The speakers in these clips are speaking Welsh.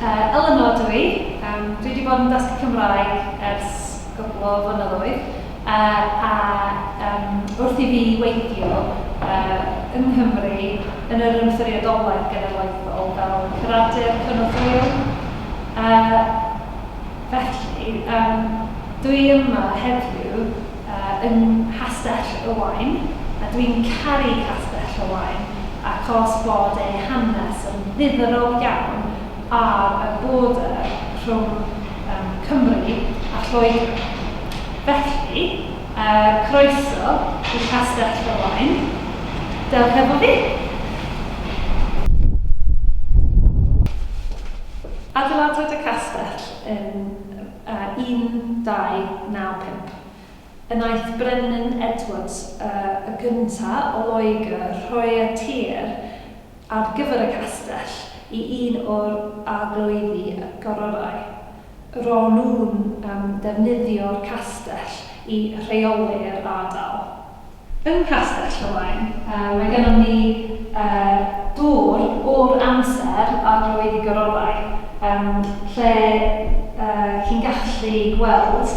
Eleanor dw i. Um, dwi wedi bod yn dysgu Cymraeg ers gwbl o flynyddoedd a um, wrth i fi weithio yng Nghymru yn yr Ymddiriedolaeth Genedlaethol fel curadur cynorthwyol. Felly, um, dwi yma heddiw yng Nghastell y Waun, a dwi'n caru Castell y Waun achos bod ei hanes yn ddiddorol iawn ar y border rhwng um, Cymru a Lloegr. Felly, croeso i Castell y Waun. Dewch efo fi! Adeiladwyd y castell yn 1295. Y wnaeth Brenin Edward y Gynta o Loegr rhoi y tir ar gyfer y castell i un o'r arglwyddi gororau. Ro'n nhw'n defnyddio'r castell i rheoli'r ardal. Yng Nghastell y Waun, mae gennym ni dŵr o'r amser Arglwyddi Gororau, lle chi'n gallu gweld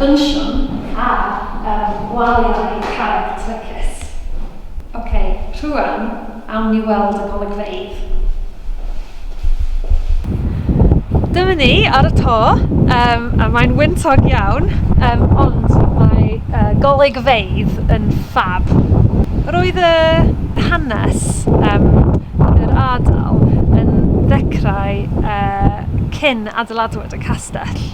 dwnsiwn a waliau carreg trwcus. Ok, rhŵan awn ni weld y golygfeydd. Dyma ni ar y to, um, a mae'n wyntog iawn, um, ond mae golygfeydd yn ffab. Roedd y hanes um, yr ardal yn ddechrau cyn adeiladwyd y castell.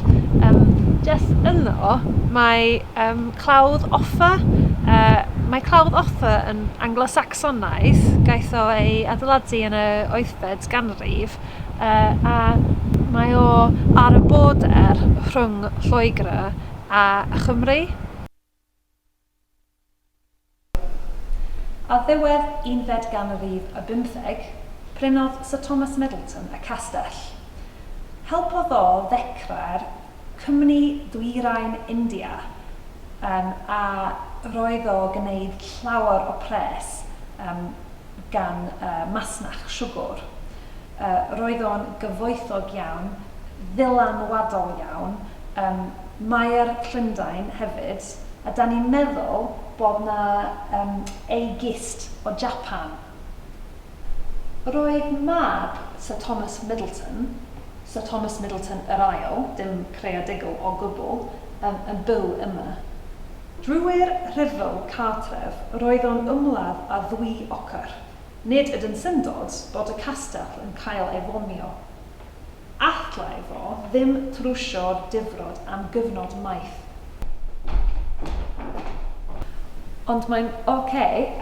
Um, just yno mae um, Clawdd Offa. Mae Clawdd Offa yn Anglo-Sacsonaidd, gaeth o ei adeiladu yn y oethfed ganrif, a mae o ar y border rhwng Lloegr a Chymru. Ar ddiwedd unfed ganrif y bymtheg, prynodd Sir Thomas Middleton y castell. Helpodd o ddechrau'r Cwmni Dwyrain India yym a roedd o gneud llawer o pres yym gan yy masnach siwgwr. Yy roedd o'n gyfoethog iawn, ddylanwadol iawn, yym Maer Llundain hefyd, a 'dan ni'n meddwl bod 'na yym ei gist o Japan. Roedd mab Sir Thomas Middleton, Sir Thomas Middleton yr Ail, dim creadigol o gwbl, yn byw yma. Drwy'r rhyfel cartref, roedd o'n ymladd â ddwy ochr. Nid ydyn syndod bod y castell yn cael ei fomio. Allai fo ddim trwsio'r difrod am gyfnod maith. Ond mae'n ok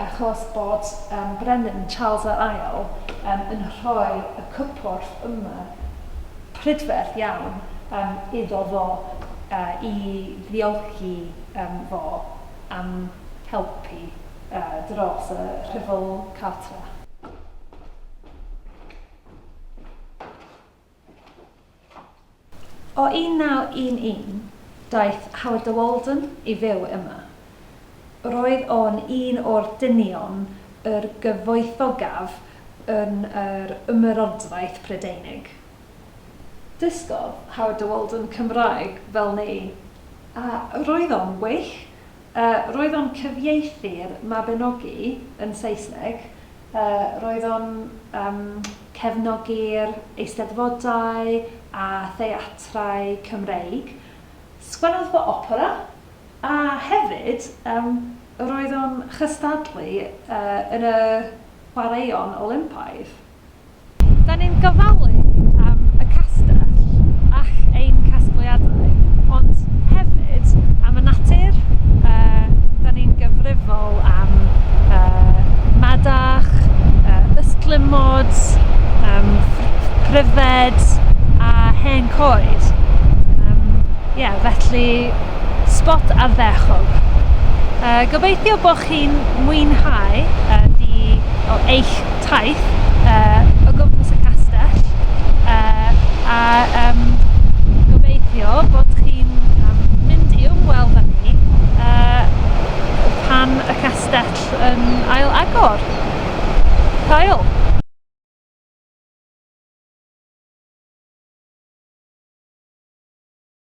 achos bod um, Brenin Charles yr Ail um, yn rhoi y cwpwrdd yma prydferth iawn um, iddo fo i ddiolchi um, fo am helpu dros y rhyfel cartre. O 1911, daeth Howard de Walden i fyw yma. Roedd o'n un o'r dynion yr gyfoethogaf yn yr Ymerodraeth Prydeinig. Dysgodd Howard de Walden Cymraeg fel ni, a roedd o'n wych. Roedd o'n cyfieithu'r Mabinogi yn Saesneg. Roedd o'n cefnogi'r eisteddfodau a theatrau Cymreig. Sgwennodd fo opera, a hefyd roedd o'n chystadlu yn y chwaraeon Olympaidd. Da ni'n gofalu am y castell ac ein casgliadau, ond hefyd am y natur. Da ni'n gyfrifol am madarch, ystlumod, pryfed a hen coed. Ie, felly spot ardderchog. Gobeithio bod chi'n mwynhau di, o, eich taith o gwmpas y castell a gobeithio bod chi'n mynd i ymweld â ni pan y castell yn ail agor. Hwyl!